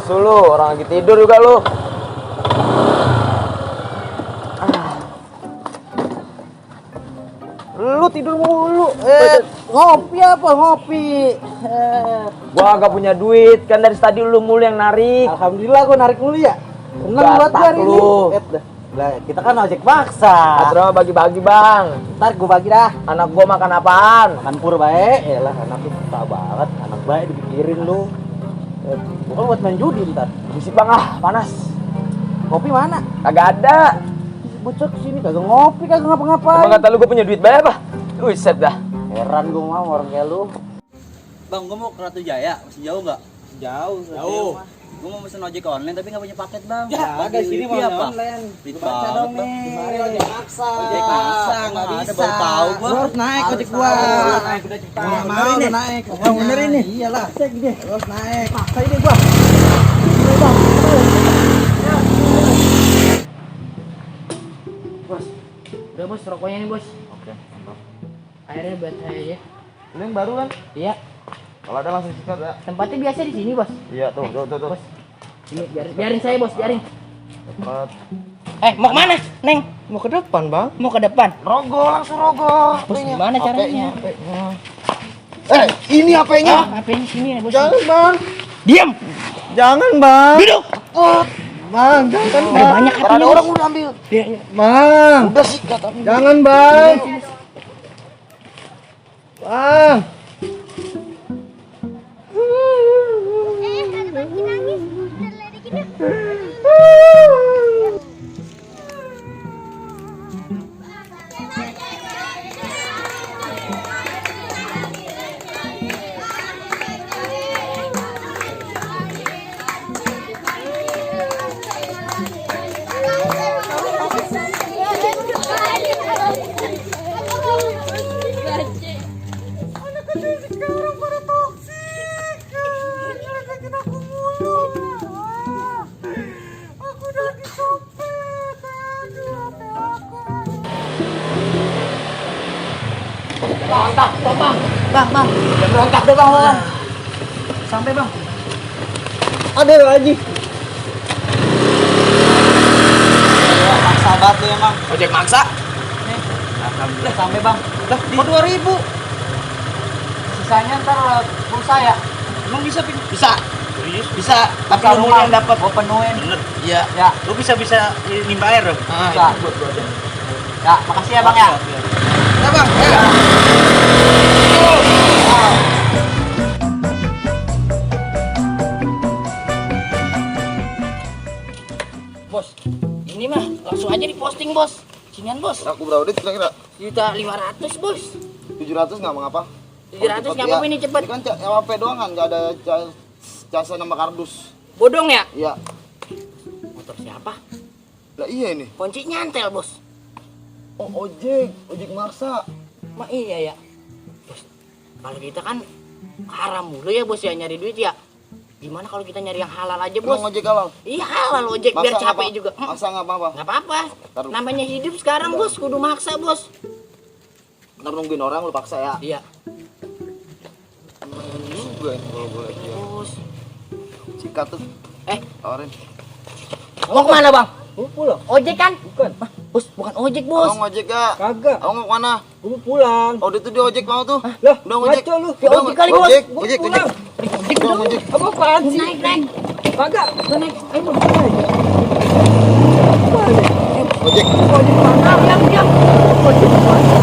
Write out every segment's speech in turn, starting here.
Lu orang lagi tidur juga lu. Lu tidur mulu. Ngopi apa ngopi? Gua agak punya duit kan dari tadi lu mulu yang narik. Alhamdulillah gua narik mulu ya. Seneng buat gua hari ini. Lah, kita kan ojek paksa. Adro bagi-bagi, Bang. Ntar gua bagi dah. Anak gua makan apaan? Makan pur bae. Yalah, anak lu susah banget. Anak bae dipikirin lu. Bukan buat main judi ntar. Bisik Bang, panas. Kopi mana? Kagak ada. Bocah kesini kagak ngopi, kagak ngapa-ngapain. Emang kata lu gua punya duit banyak apa? Buset dah. Heran gua mau orang kayak lu. Bang, gua mau ke Ratu Jaya, masih jauh nggak? Jauh. Gua mau pesen ojek online tapi nggak punya paket, Bang. Ya, ada sini mau apa? online. Baca Baca dong nih. Mari ojek paksa. Ojek paksa, nggak bisa. Baru tahu gua. Harus naik ojek gua. Naik udah cepat. Mau naik. Bang, bener ini. Iyalah. Cek gini. Harus naik. Paksa ini gua. Bos, udah bos rokoknya nih bos. Oke, mantap. Airnya buat saya aja. Lu yang baru kan? Iya. Kalau ada langsung sikat ya. Tempatnya biasa di sini bos. Iya, tuh. Bos, ini biarin saya bos, biarin. Cepat. Mau kemana, Neng? Mau ke depan, Bang. Mau ke depan. Rogo, langsung rogo. Bos, gimana caranya? Ini HP-nya. HP-nya sini ya bos. Jangan, Bang. Diam. Jangan, Bang. Duduk. Bang, jangan, Ada banyak Ada HP-nya. orang udah ambil. Iya. Bang. Udah sikat tapi. Jangan, Bang. Bang. Ada lagi nangis. Bentar ledekin ya. Berontak, bang. Bang. Jangan berontak deh bang. Sampai bang. Ada lagi. Maksa banget lu emang. Ojek maksa. Alhamdulillah sampai, Bang. Lah, kok 2000? Sisanya ntar pulsa ya. Emang bisa, Pin? Bisa. Bisa, tapi Bisa lu rumah. yang dapat. Gua penuhin. Bener. Iya. Ya. Lu bisa nimba air dong? Ah, Bisa. itu buat gua aja. Ya, makasih ya bang ya. Ya, Bang. Bos, ini mah langsung aja diposting bos. Sinian bos. Aku berapa duit kira-kira? 1.500.000 bos. 700 nggak mengapa? 700 nggak apa-apa ini cepet. Ini kan HP doang kan, nggak ada jasa nama kardus. Bodong ya? Iya. Motor siapa? Lah iya ini. Kunci nyantel bos. Oh ojek maksa. Mah iya ya. Bos, kalau kita kan haram mulu ya bos ya nyari duit ya. Gimana kalau kita nyari yang halal aja bos? Emang ojek halal? Iya halal ojek biar Maksa capek apa? juga. Maksa nggak apa-apa. Nggak apa-apa. Taruh. Namanya hidup sekarang bos, kudu maksa bos. Ntar nungguin orang lu paksa ya. Iya. Juga ini kalau boleh. Ya. Bos. Sikat tuh. Tawarin. Mau kemana bang? Gua pulang. Ojek kan? Bukan. Bos, bukan ojek bos. Abang ojek gak? Kagak. Abang mau kemana? Gua pulang. Oh itu dia ojek mau tuh. Lah, Udah ojek. ngaco lu. Ya, ojek kali, Bos. Ojek, Gua ojek. pulang. Udah ojek. Apa apaan sih? Naik. Kagak. Naik. Ayo, Bang. Ayo. Ojek. Ojek mana? Diam. Ojek mana?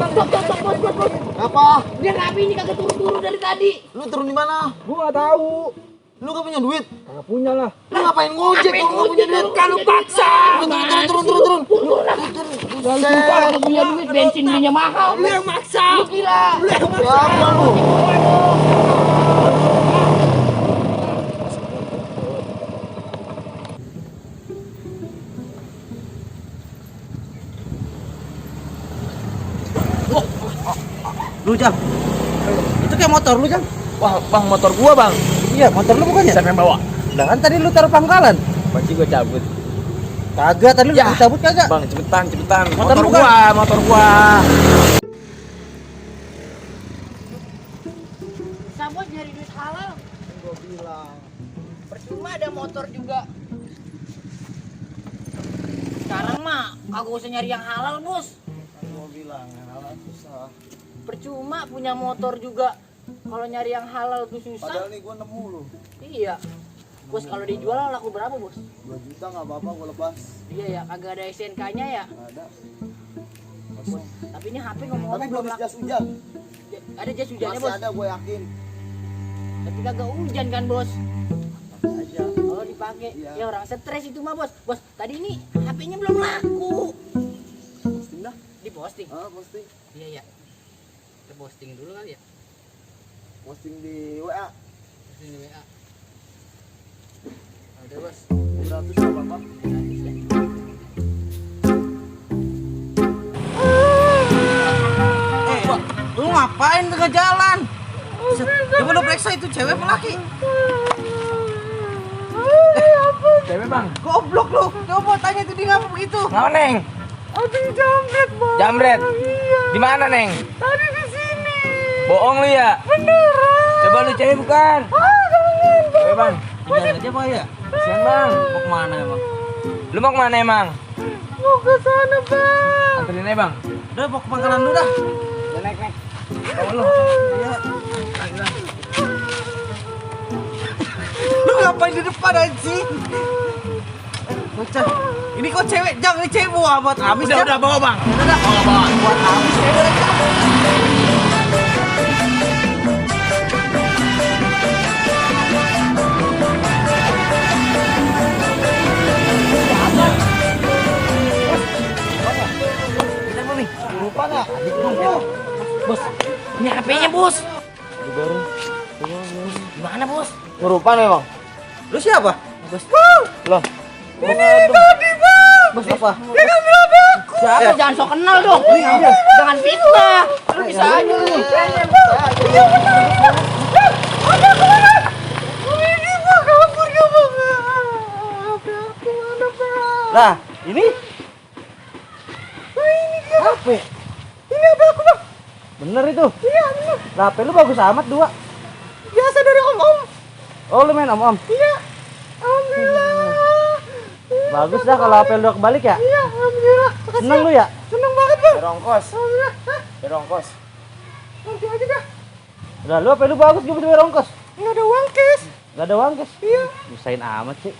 Stop, bos. Apa? Dia ngapain ini kagak turun-turun dari tadi? Lu turun di mana? Gua nggak tahu. Lu gak punya duit? Kagak punya lah. Lu ngapain ngojek kalau nggak punya duit? Kalau paksa. Turun. Kalau punya duit bensin belinya mahal. Lu yang maksa. Lu gila. Lu yang maksa. Siapa lu? lu, Jang. Itu kayak motor lu, Jang. Wah, Bang, motor gua, Bang. Iya, motor lu bukan ya? Siapa yang bawa? Lah kan tadi lu taruh pangkalan. Pasti gua cabut. Kagak, tadi lu Ya. cabut kagak? Bang, cepetan, cepetan. Motor Motor lu, Bang. gua, motor gua. Bisa bos nyari duit halal. Gua bilang. Percuma ada motor juga. Sekarang mah kagak usah nyari yang halal, Bos. Kan gua bilang, yang halal susah. Percuma punya motor juga. Kalau nyari yang halal tuh susah. Padahal nih gua nemu lu. Iya. Bos kalau dijual laku berapa, Bos? 2 juta nggak apa-apa gua lepas. Iya ya, kagak ada SNK-nya ya. Nggak ada. Tapi ini HP Tapi ngomong-ngomong belum laku. jas hujan. Ada jas hujannya, Masih Bos. ada gua yakin. Tapi kagak hujan kan, Bos? Aja. Kalau dipakai, Iya. ya orang stres itu mah, Bos. Bos, tadi ini HP-nya belum laku. Posting dah. Diposting. Posting. Iya ya. Kita posting dulu kali ya. Posting di WA. Posting di WA. Udah, Bos. 100 nggak apa-apa. Gratis ya. Lu ngapain tengah jalan? Coba lu periksa itu cewek apa laki? Cewek, Bang. Goblok lu. Coba tanya itu dia ngapa begitu. Ngapa, Neng? Abis jambret, Bang. Jamret. Iya. Di mana, Neng? Tadi di sini. Bohong lu ya? Beneran. Coba lu cewek bukan? Cewek, Bang. Jalan aja, Pak ya. Kasian, Bang. Mau kemana emang? Lu mau kemana emang? Mau ke sana, Bang. Anterin aja, Bang. Udah mau ke pangkalan dulu dah. Ya, naik. Bawa lu. Iya. Lu ngapain di depan anjing? Bocah. Ini kok cewek, jangan ini cewek buat Amis. Udah, bawa, Bang. Udah. Bawa. Buat Amis cewek. Lupa nggak? Bos, ini HP-nya, Bos. Baru. Gimana, Bos? Ngerupan emang. Lu siapa? Loh. Bos apa? Siapa? Jangan sok kenal dong. Jangan fitnah. Lu bisa aja lu. Lah, ini? HP. Ini HP aku, Bang. Bener itu? Iya, bener. Lah, HP lu bagus amat, 2. Biasa dari om-om. Oh, lu main om-om? Iya. Alhamdulillah. Bagus dah kalau HP lu udah kebalik ya? Iya, alhamdulillah. Seneng lu ya? Seneng banget, Bang. Berongkos. Alhamdulillah. Berongkos. Nanti aja dah. Udah, lu HP lu bagus, gue butuh ongkos. Enggak ada uang cash. Enggak ada uang cash? Iya. Nyusahin amat sih.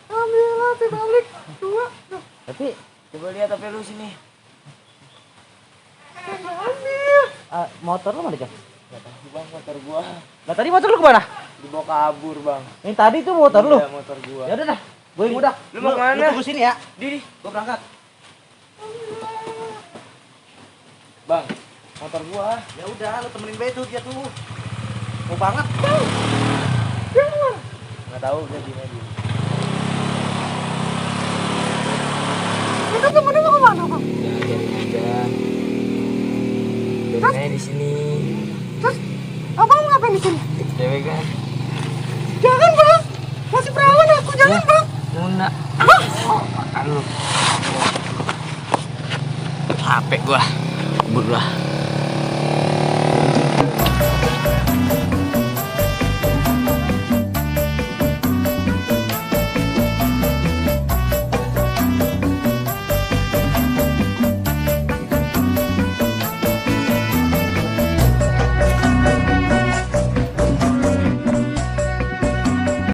Alhamdulillah, HP balik. 2. Tapi Coba lihat HP lu sini. motor lu mana, Cak? Gak tahu bang, motor gua Lah tadi motor lu kemana? dibawa kabur bang. Yang tadi tuh motor lu. Iya, motor gua. Ya udah dah, gue yang udah. Lu mau kemana? Lu tunggu sini ya. Di. Gue berangkat. Bang, motor gua. Ya udah, lu temenin Be tuh dia tuh. Mau banget. Nggak tahu dia gimana dia. Itu temennya mau kemana, Bang? Biarin aja di sini. Terus abang mau ngapain di sini? Cewek kan. Jangan, Bang. Masih perawan aku, jangan, Bang. Muna. Makan lu. HP gua. Kabur gua.